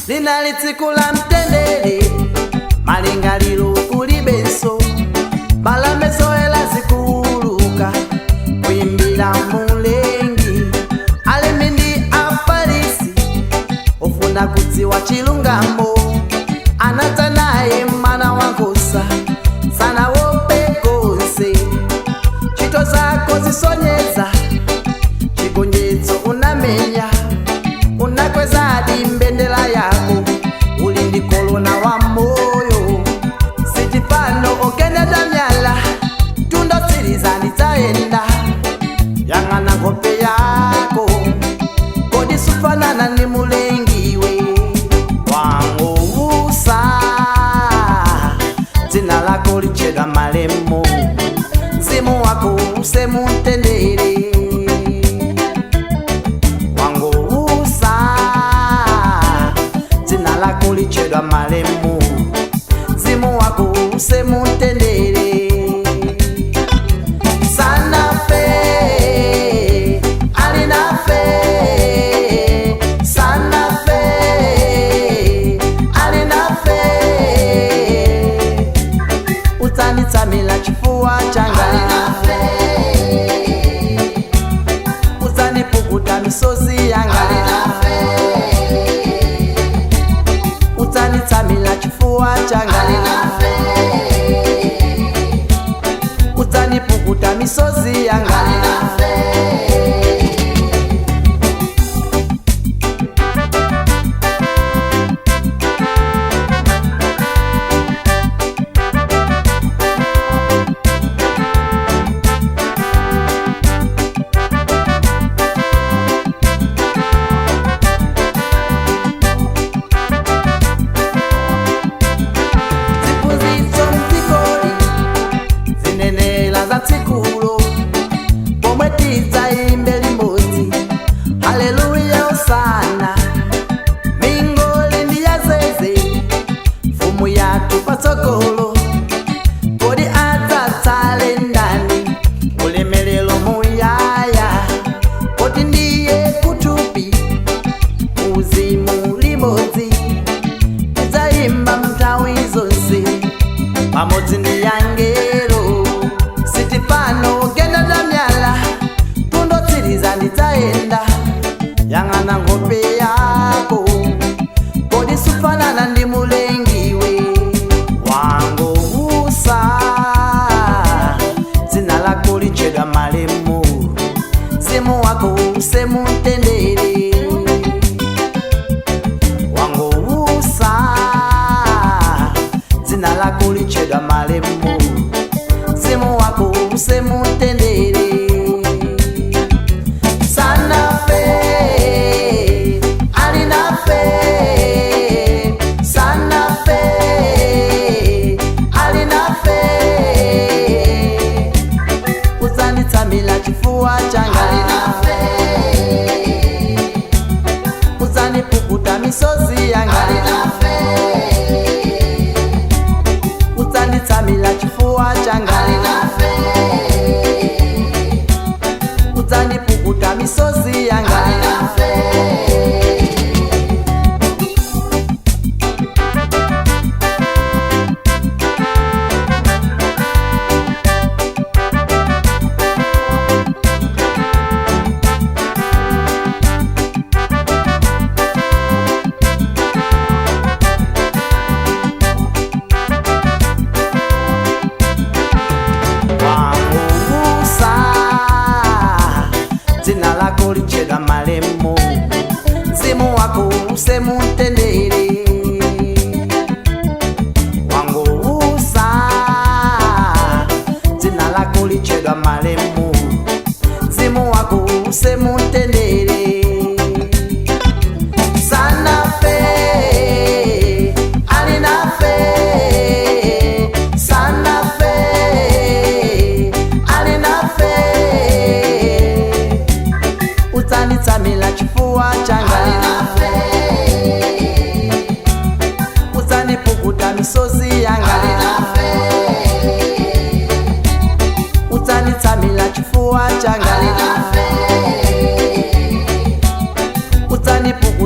Linali tsiku la mtendere, malingaliro kulibenso, mbalame zoyera zikuuluka kuyimbira Mulengi. Alembi ndi Afarisi ofuna kudziwa chilungamo anadza naye mwana wankhosa, sanawope konse. Ntchito zako zisonyeza chigonjetso unamenya, unakwezadi mbendera yako, uli ndi kolona wa moyo. Sitifano ogendedwa myala, tundosiriza ndidzayenda. Yang'ana nkhope yako, kodi sufanana ni Mulengiwe? Wangousa, dzina lako lichedwa malemu, mzimu wako uuse mumtendere. Wangousa, dzina lako lichedwa malemu, mzimu wako uuse mumtendere. Sanafe, alinafe, sanafe.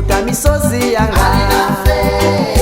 Pukuta misozi yanga. Alinafe.